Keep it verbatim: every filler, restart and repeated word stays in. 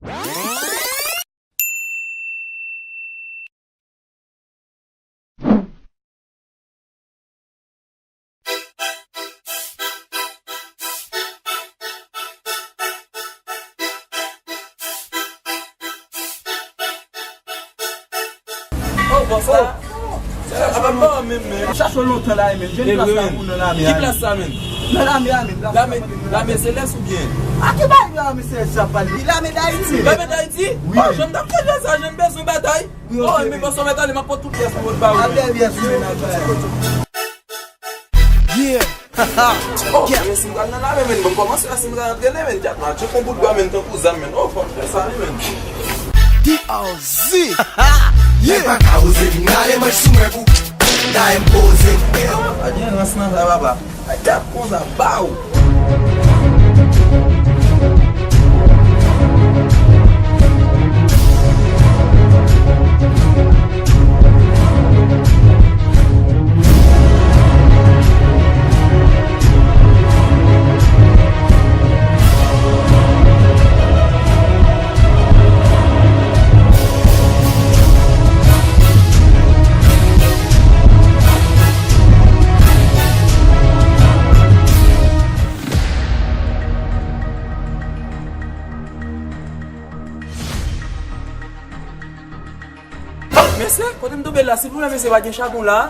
Oh, bòs la. Sa pa bon menm, men. M chache w lontan la, men. Jwenn plas la pou nou nan lame a. Ki plas sa, men? Nan lame a, men. Lame, lame selès oubyen? A ki bagay lame selès sa pale? Lame Dayiti, men. Lame Dayiti? Wi. Oh, jan m t ap fè sa, jan m bezwen batay. Wi, oh, ok, men bòs, mèt ale, m ap pran tout pyès mwen ba ou. Apre pyès mwen. Yeah. Oh, men si m pral nan lame, men, bon, kòmanse la, si m pral antrene, men, djab, m a tcheke yon bout bwa, men, tankou zam, men. Oh, fò m fè sa, wi, men. D R Z. Yeah. Nèg pa ka oze vin rale manch sou mwen pou la M poze. Pa gen rans nan sa, papa. Ay, djab, konsa, baw. Oh, mesye, kote m tonbe la? Silvouplè, mesye, pa gen chabon la?